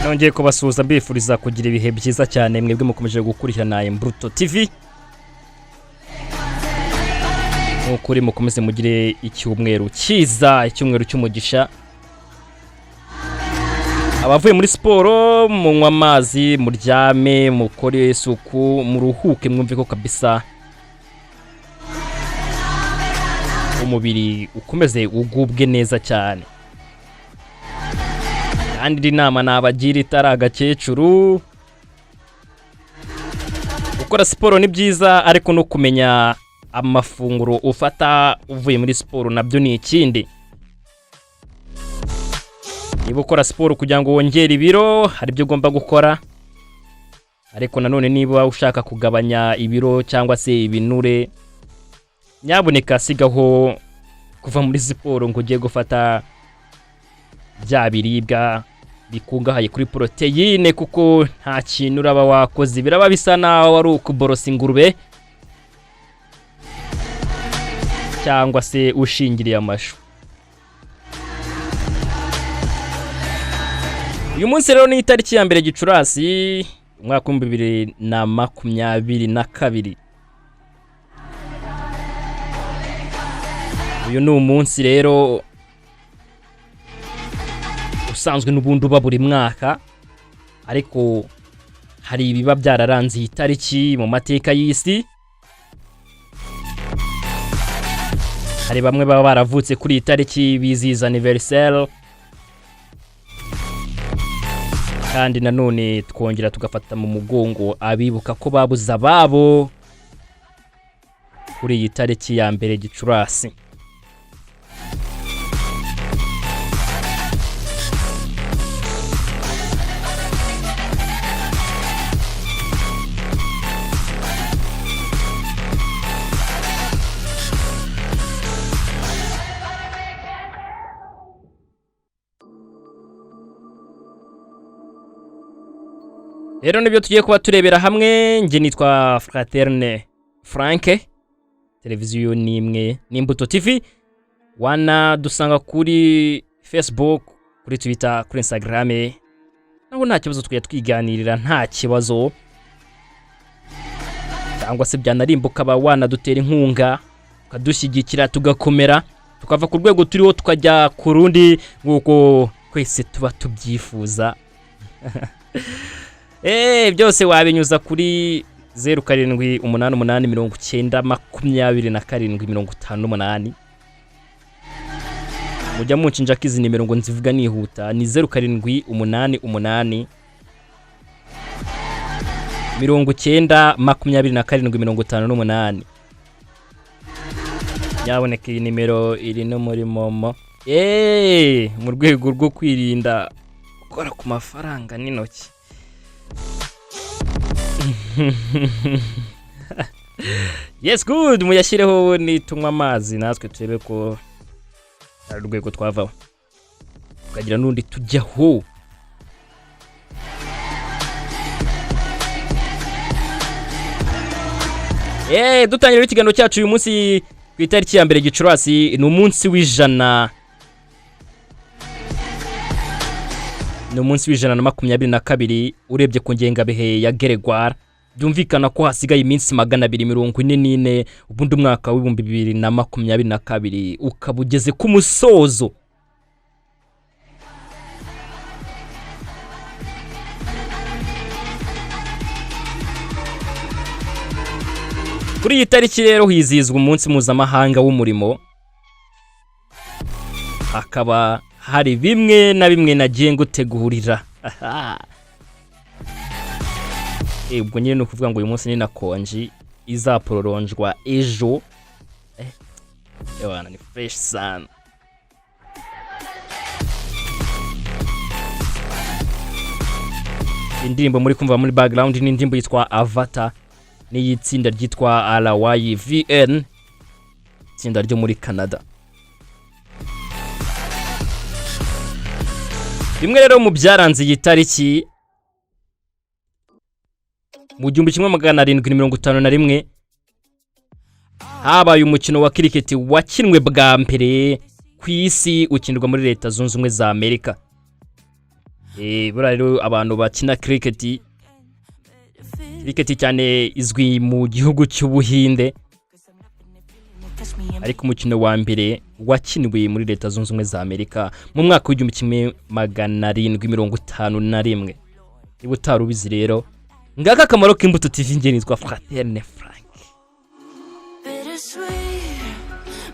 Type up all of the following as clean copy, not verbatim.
Nongeye kubasuhuza, mbifuriza kugira ibihe byiza cyane, mwebwe mukomeje gukurikirana Imbuto TV. Nk'ukuri mukomeze mugire icyumweru cyiza, icyumweru cy'umugisha. Abavuye muri siporo, munywa amazi, muryame, mukore isuku, muruhuke, mwumve ko kabisa umubiri ukomeze ugubwe neza cyane. Kandi indi nama nabagira itari agakecuru: gukora siporo ni byiza, ariko no kumenya amafunguro ufata uvuye muri siporo nabyo ni ikindi. Niba ukora siporo kugira ngo wongere ibiro, hari ibyo ugomba gukora, ariko nanone niba ushaka kugabanya ibiro cyangwa se ibinure, nyabuneka sigaho kuva muri siporo ngo ugiye gufata bya biribwa bikungahaye kuri poroteyine, kuko nta kintu uraba wakoze, biraba bisa naho ari ukuborosa ingurube cyangwa se ushingiriye amashu. Uyu munsi rero ni itariki ya 1 Gicurasi, umwaka wa 2022. Uyu ni umunsi rero usanzwe n'ubundi uba buri mwaka, ariko hari ibiba byararanze iyi tariki mu mateka y'isi. Hari bamwe baba baravutse kuri iyi tariki bizihiza anniversaire, kandi nanone twongera tugafata mu mugongo abibuka ko babuze ababo kuri iyi tariki ya 1 Gicurasi. Rero nibyo tugiye kuba turebera hamwe. Njye nitwa Fraterne Frank, televiziyo ni imwe n'Imbuto TV. Wanadusanga kuri Facebook, kuri Twitter, kuri Instagram, naho nta kibazo, tukajya twiganirira nta kibazo, cyangwa se byanarimba ukaba wanadutera inkunga, ukadushyigikira, tugakomera, tukava ku rwego turiho tukajya ku rundi nk'uko twese tuba tubyifuza. Byose wabinyuza kuri 0788 90 27 58. Mujya munshinja ko izi nimero ngo nzivuga nihuta. Ni 0788 90 27 58. Nyaboneka iyi nimero iri no muri MoMo. Mu rwego rwo kwirinda gukora ku mafaranga n'intoki. Yes, good, muyashyireho nitunywa amazi natwe turebe ko hari urwego twavaho tukagira n'undi tujyaho. Dutangira ikiganiro cyacu uyu munsi ku itariki ya 1 Gicurasi, ni umunsi w'ijana, ni umunsi wa 122 urebye ku ngengabihe ya Gregoire. Byumvikana ko hasigaye iminsi 244, ubundi umwaka wa 2022 ukaba ugeze ku musozo. Kuri iyi tariki rero hizihizwa umunsi mpuzamahanga w'umurimo, hakaba hari bimwe na bimwe nagiye ngutegurira. Ubwo nyine ni ukuvuga ngo uyu munsi ni na konji izaporonjwa ejo. Ewana ni fresh sana. Indirimbo muri kumva muri background ni indirimbo yitwa Avatar, n'iy'itsinda ryitwa RYVN, itsinda ryo muri Canada. Bimwe rero mu byaranze iyi tariki: mu 1751 habaye umukino wa kiriketi wakinwe bwa mbere ku isi, ukinirwa muri Leta Zunze Ubumwe za Amerika. Buriya rero abantu bakina cricket, cricket cyane izwi mu gihugu cy'Ubuhinde, ariko umukino wa mbere wakiniwe muri Leta Zunze Ubumwe za Amerika mu mwaka w'1751. Niba utari ubizi rero, ngaka akamaro k'Imbuto TV. Njye nitwa Fraterne Frank. Bittersweet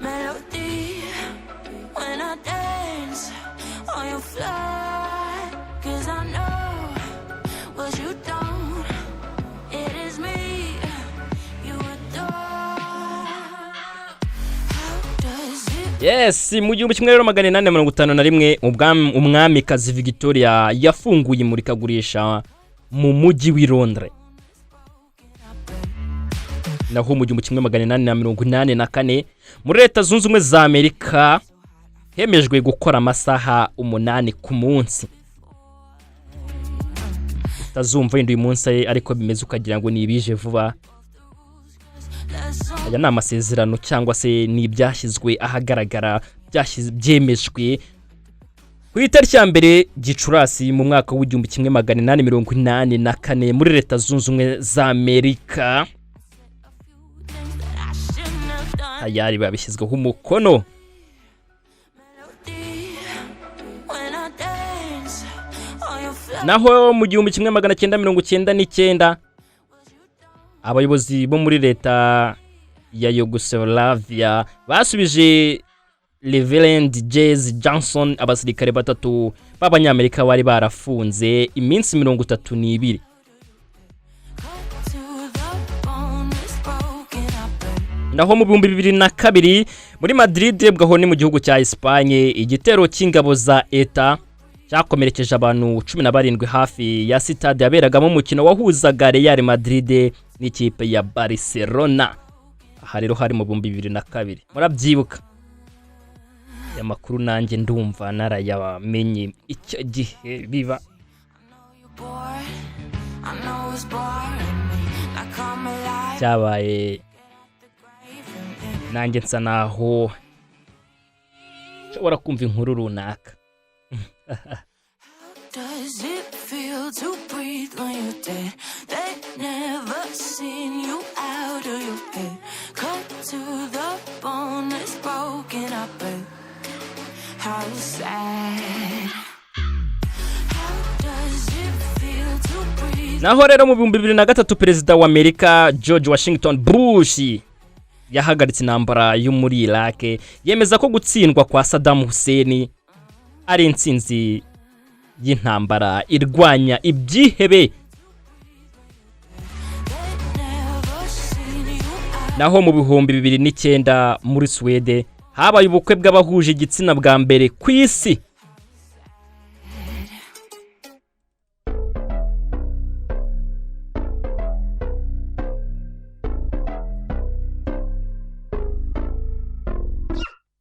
melody when I dance on your floor. 'Cause I know what you don't. It is me you adore. How does it Yes, mu 1851 umwamikazi Victoria yafunguye imurikagurisha mu mujyi w'i Londres. Naho mu 1884 muri Leta Zunze Ubumwe za Amerika hemejwe gukora amasaha 8 ku munsi. Utazumva wenda uyu munsi ariko bimeze ukagira ngo ni ibije vuba. Aya ni amasezerano cyangwa se ni ibyashyizwe ahagaragara, byemejwe ku itariki ya 1 Gicurasi mu mwaka w'1884 muri Leta Zunze Ubumwe za Amerika. Things that I shouldn't have done? Tayari babishyizweho umukono. Melody when I dance on your floor. Naho mu 1999 abayobozi bo muri leta ya Yugoslavia basubije Reverend Jesse Johnson abasirikare batatu b'Abanyamerika bari barafunze iminsi 32. Cut to the bone, it's broken up. Naho mu 2002 muri Madrid, bwaho ni mu gihugu cya Espagne, igitero cy'ingabo za ETA cyakomerekeje abantu 17 hafi ya sitade yaberagamo umukino wahuzaga Real Madrid n'ikipe ya Barcelona. Aha rero hari mu 2002, murabyibuka aya makuru, nanjye ndumva narayamenye icyo gihe biba. You're bored. I know it's boring me. Like I'm alive. Cyabaye nanjye nsa naho nshobora kumva inkuru runaka. Does it feel to breathe when you're dead? They never seen you out of your head. Cut to the bone, it's broken up. How sad. How does it feel to breathe? Naho rero mu 2003 perezida wa Amerika George Washington Bush yahagaritse intambara yo muri Iraq, yemeza ko gutsindwa kwa Saddam Hussein ari intsinzi y'intambara irwanya ibyihebe. They never seen you out. Naho mu 2009 muri Suwede habaye ubukwe bw'abahuje igitsina bwa mbere ku isi.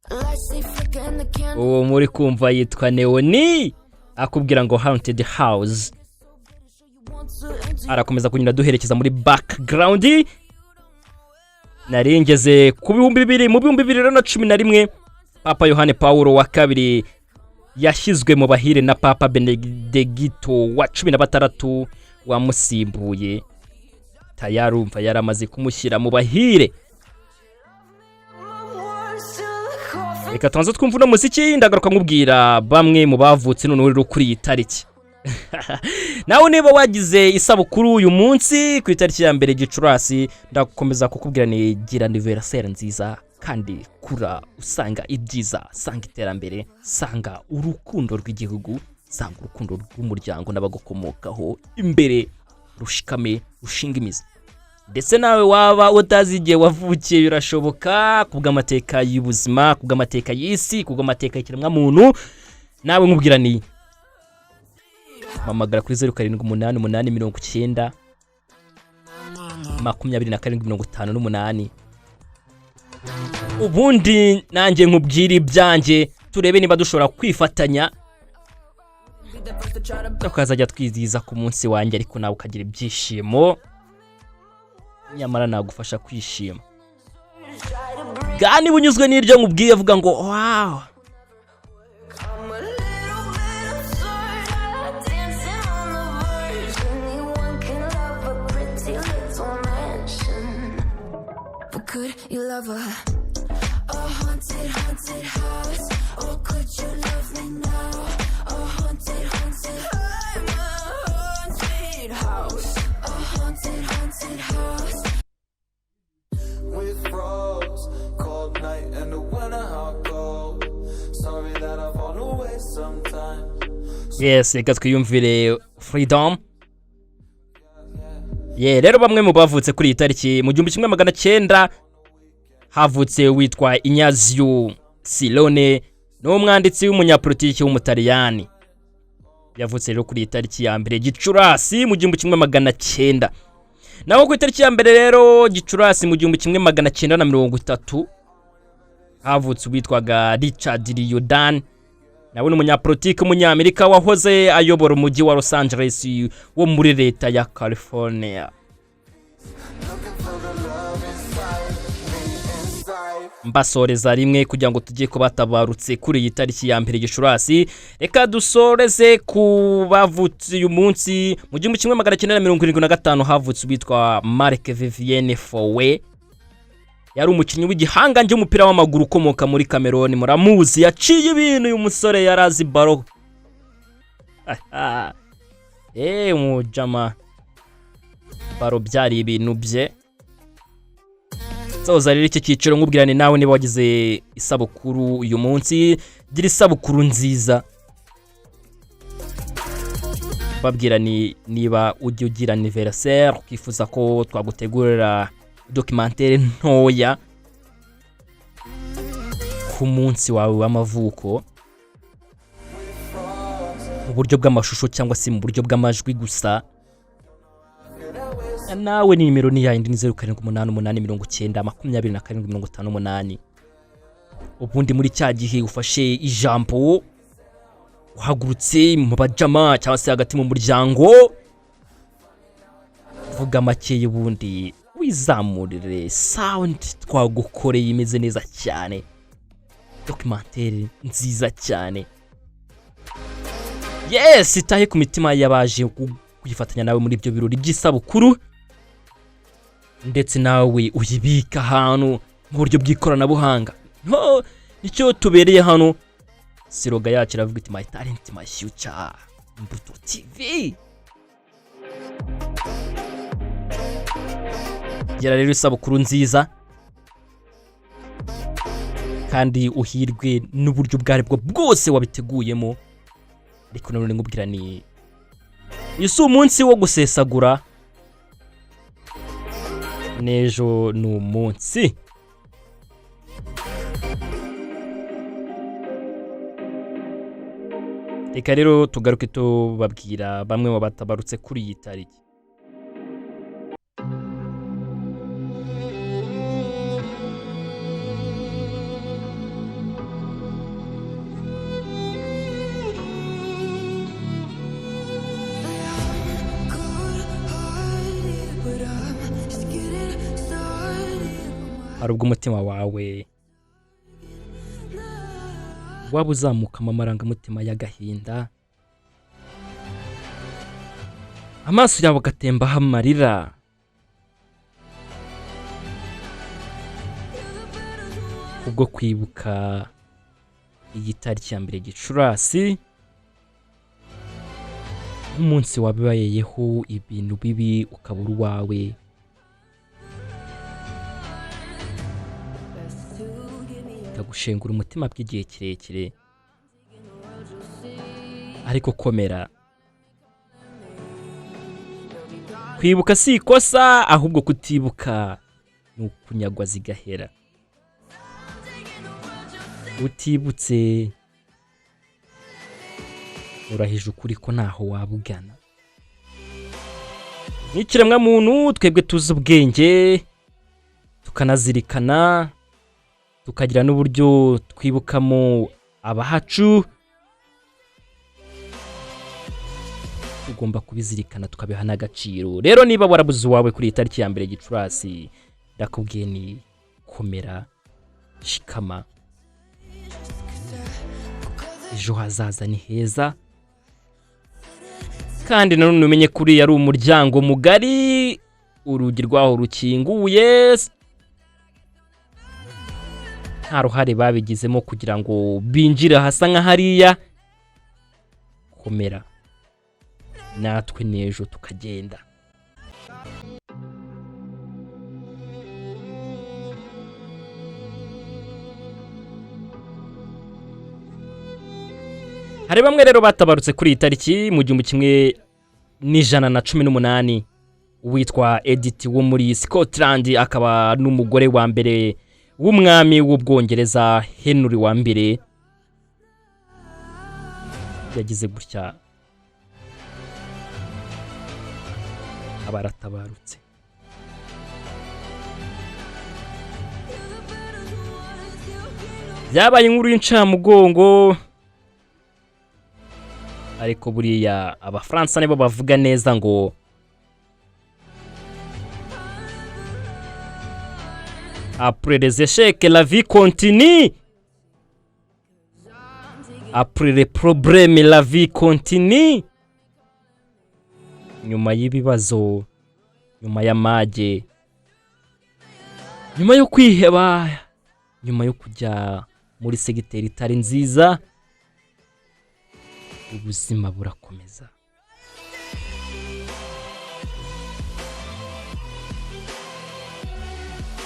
Lights they flicker and the candles Uwo muri kumva yitwa Neoni, akubwira ngo "Haunted House". want to enter. Arakomeza kugenda duherekeza muri background. Naringeze ku 2000. Mu 2011 Papa Yohane Paul wa kabiri yashyizwe mu bahire na Papa Benedegito wa 16 wamusimbuye. Tayari umva yaramaze kumushyira mu bahire. Reka tubanze twumve uno muziki, ndagaruka nkubwira bamwe mu bavutse noneho rero kuri iyi tariki. Nawe niba wagize isabukuru uyu munsi ku itariki ya 1 Gicurasi, ndakomeza kukubwira ni gira anniversaire nziza, kandi kura usanga ibyiza, sanga iterambere, sanga urukundo rw'igihugu, sanga urukundo rw'umuryango n'abagukomokaho imbere, rushikame rushinga imizi. Ndetse nawe waba utazi igihe wavukiye, birashoboka ku bw'amateka y'ubuzima, ku bw'amateka y'isi, ku bw'amateka y'ikiremwamuntu. Nawe nkubwira ni mpamagara kuri 0788 90 27 58, ubundi nanjye nkubwire ibyanjye, turebe niba dushobora kwifatanya tukazajya twizihiza ku munsi wanjye, ariko nawe ukagira ibyishimo, nyamara nagufasha kwishima. Kandi niba unyuzwe n'iryo nkubwiye, avuga ngo "Wow". I'm a little bit absurd. Could you love a haunted, haunted house? Or could you love me now? A haunted, haunted, I'm a haunted house. A haunted, haunted house. We froze. Cold night in the winter, how cold. Sorry that I fall away sometimes. Yes, reka twiyumvire Freedom. Ye, rero bamwe mu bavutse kuri iyi tariki, mu 1900 havutse witwa Ignazio Silone, ni umwanditsi w'umunyapolitiki w'Umutaliyani. Yavutse rero kuri iyi tariki ya 1 Gicurasi mu 1900. Naho ku itariki ya 1 rero Gicurasi mu 1930 havutse uwitwaga Richard Riordan, nawe ni umunyapolitiki w'Umunyamerika wahoze ayobora umujyi wa Los Angeles wo muri leta ya California. Looking for the love inside me, inside. Mbasoreza rimwe kugira ngo tujye ko batabarutse kuri iyi tariki ya 1 Gicurasi. Reka dusoreze ku bavutse uyu munsi. Mu 1975 havutse uwitwa Marc Vivien Foe, yari umukinnyi w'igihangange w'umupira w'amaguru ukomoka muri Cameroon. Muramuzi, yaciye ibintu uyu musore, yari azi ballon. Eee, umujama ballon byari ibintu bye. Soza rero iki cyiciro nkubwirane nawe, niba wagize isabukuru uyu munsi, gira isabukuru nziza. Babwira ni niba ujya ugira anniversaire ukifuza ko twagutegurira documentaire ntoya ku munsi wawe w'amavuko mu buryo bw'amashusho cyangwa se mu buryo bw'amajwi gusa, nawe ni nimero ni yayindi, ni 0788 90 27 58. Ubundi muri cya gihe ufashe ijambo, uhagurutse mu bajama cyangwa se hagati mu muryango, vuga makeya, ubundi wizamurire sound twagukoreye imeze neza cyane, documentaire nziza cyane. Yes, itahe ku mitima y'abaje kwifatanya nawe muri ibyo birori by'isabukuru, ndetse nawe uyibika ahantu mu buryo bw'ikoranabuhanga. No, nicyo tubereye hano. Slogan yacu iravuga iti: "My talent, my future." Imbuto TV. Gira rero isabukuru nziza kandi uhirwe n'uburyo ubwo aribwo bwose wabiteguyemo. Ariko nanone nkubwira ni uyu si umunsi wo gusesagura, n'ejo ni umunsi. Reka rero tugaruke tubabwira bamwe mu batabarutse kuri iyi tariki. Cold-hearted, but I'm just getting started. Hari ubwo umutima wawe waba uzamukamo amarangamutima y'agahinda, amaso yawe agatembaho amarira, kubwo kwibuka iyi tariki ya 1 Gicurasi nk'umunsi wabayeho ibintu bibi, ukabura uwawe, bikagushengura umutima by'igihe kirekire. Ariko komera, kwibuka si ikosa, ahubwo kutibuka ni ukunyagwa zigahera. Utibutse, urahije ukuri ko ntaho waba ugana. Nk'ikiremwamuntu, twebwe tuzi ubwenge, tukanazirikana, tukagira n'uburyo twibukamo abahacu, tugomba kubizirikana tukabiha n'agaciro. Rero niba warabuze uwawe kuri iyi tariki ya 1 Gicurasi, ndakubwiye ni komera, shikama, ejo hazaza ni heza. Kandi nanone umenye ko uriya ari umuryango mugari, urugi rwaho rukinguye. Nta ruhare babigizemo kugira ngo binjire ahasa nka hariya. Komera, natwe n'ejo tukagenda. Hari bamwe rero batabarutse kuri iyi tariki mu 1118, witwa Edith wo muri Scotland, akaba n'umugore wa mbere w'umwami w'Ubwongereza Henry wa mbere. Yagize gutya aba aratabarutse. Byabaye inkuru y'incamugongo, ariko buriya Abafaransa nibo bavuga neza ngo "Après les échecs, la vie continue. Après les problèmes, la vie continue." Nyuma y'ibibazo, nyuma y'amage, nyuma yo kwiheba, nyuma yo kujya muri segiteri itari nziza, ubuzima burakomeza.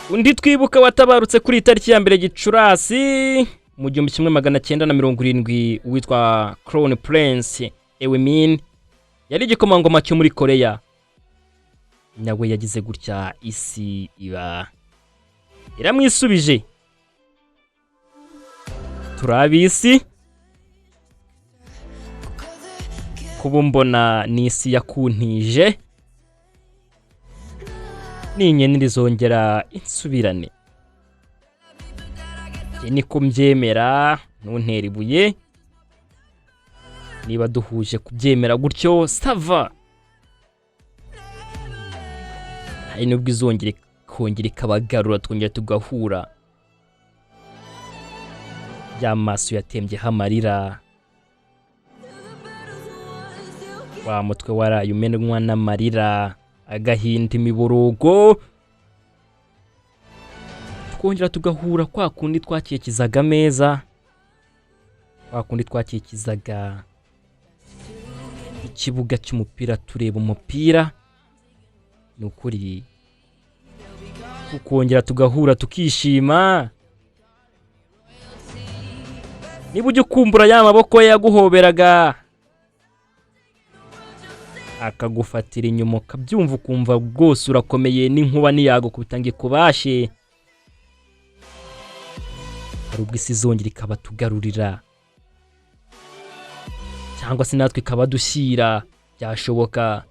Undi twibuka watabarutse kuri iyi tariki ya 1 Gicurasi mu 1970, witwa Crown Prince Ewemin, yari igikomangoma cyo muri Korea. Nawe yagize gutya isi iba iramwisubije. Turi ab'isi, kuba mbona ni isi yakuntije, ninkenera izongera insubirane. Njye niko mbyemera, ntuntere ibuye. Niba duhuje kubyemera gutyo, ça va. Hari nubwo izongera ikongera ikabagarura, twongera tugahura, ya maso yatembyeho amarira, wa mutwe waraye umenwa n'amarira, agahinda, imiborogo, twongera tugahura kwa kundi twakikizaga ameza, kwa kundi twakikizaga ikibuga cy'umupira tureba umupira. Ni ukuri, tukongera tugahura tukishima. Niba ujya ukumbura ya maboko ye yaguhoberaga, akagufatira inyuma, ukabyumva, ukumva rwose urakomeye, n'inkuba ntiyagukubita ngo ikubashe, hari ubwo isi izongera ikabatugarurira, cyangwa se natwe ikabadushyira, byashoboka,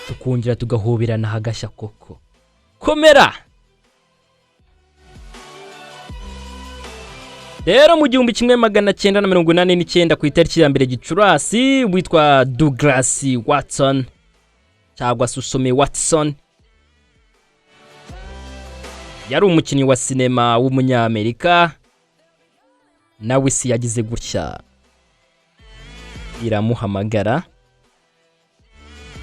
tukongera tugahoberana hagashya koko. Komera. Rero mu 1989 ku itariki ya 1 Gicurasi, witwa Douglas Watson, cyangwa se usome Watson, yari umukinnyi wa sinema w'Umunyamerika. Nawe isi yagize gutya iramuhamagara,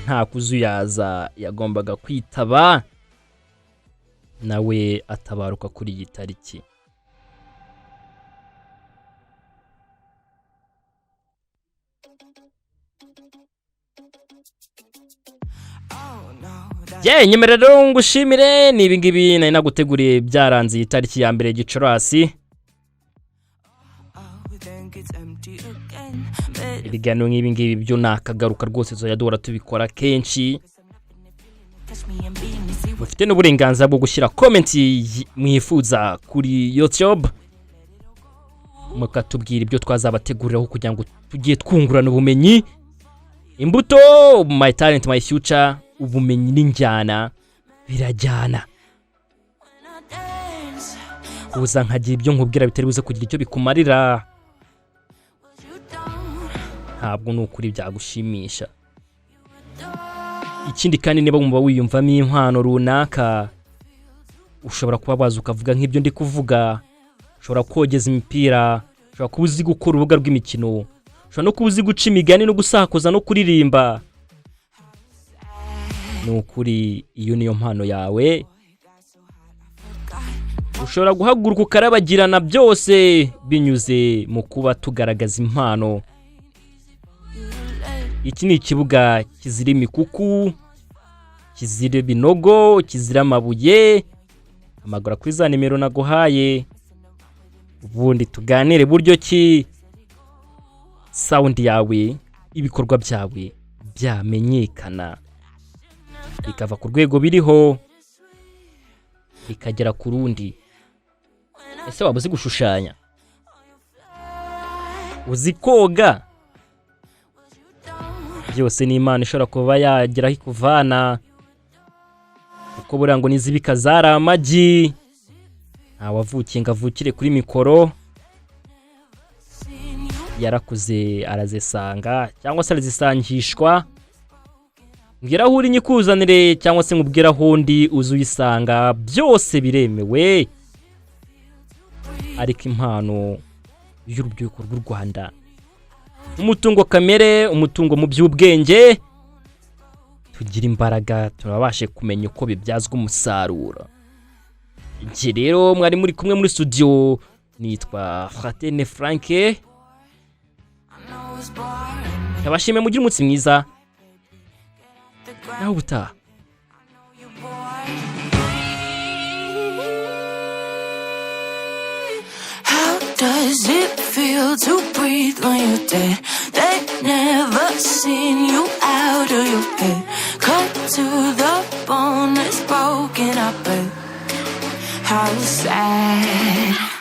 nta kuzuyaza yagombaga kwitaba, nawe atabaruka kuri iyi tariki. Oh no, that Ye, nyemerera rero ngushimire. Ni ibingibi nari naguteguriye byaranze iyi tariki ya 1 Gicurasi. Oh, then gets empty again. But Ibiganiro nk'ibi ngibi byo nakagaruka rwose, tuzajya duhora tubikora kenshi. Touch me and be me, see what Mufite n'uburenganzira bwo gushyira comment mwifuza kuri YouTube, mukatubwira ibyo twazabateguriraho kugira ngo tujye twungurana ubumenyi. Imbuto, my talent, my future, ubumenyi n'injyana birajyana. When I dance. Kuza nkagira ibyo nkubwira bitari buze kugira icyo bikumarira, You don't. ntabwo ni ukuri byagushimisha. Ikindi kandi, niba wumva wiyumvamo impano runaka, ushobora kuba waza ukavuga nk'ibyo ndi kuvuga. Ushobora kogeza imipira, ushobora kuba uzi gukora urubuga rw'imikino, ushobora no kuba uzi guca imigani no gusakuza no kuririmba. Ni ukuri, iyo niyo mpano yawe, Ushobora guhaguruka ukarabagirana, byose binyuze mu kuba tugaragaza impano. Iki ni ikibuga kizira imikuku, kizira ibinogo, kizira amabuye. Hamagara kuri za nimero naguhaye, ubundi tuganire buryo ki sound yawe, ibikorwa byawe byamenyekana, bikava ku rwego biriho bikagera ku rundi. Ese waba uzi gushushanya? Uzi koga? Byose ni Imana ishobora kuba yageraho ikuvana, kuko buriya ngo nizibika zari amagi, ntawavukiye ngo avukire kuri mikoro. Yarakuze arazisanga cyangwa se arazisangishwa. Mbwira aho uri nyikuzanire, cyangwa se nkubwire aho undi uzi uyisanga, byose biremewe. Ariko impano y'urubyiruko rw'u Rwanda, umutungo kamere, umutungo mu by'ubwenge, tugira imbaraga, turabashe kumenya uko bibyazwa umusaruro. Njye rero mwari muri kumwe muri studio nitwa Fratene Franke. Ndabashimiye, mugire umunsi mwiza, naho ubutaha. You boy. How does it feel to breathe when you're dead? They never seen you out of your head. Cut to the bone, it's broken, I bet. How sad.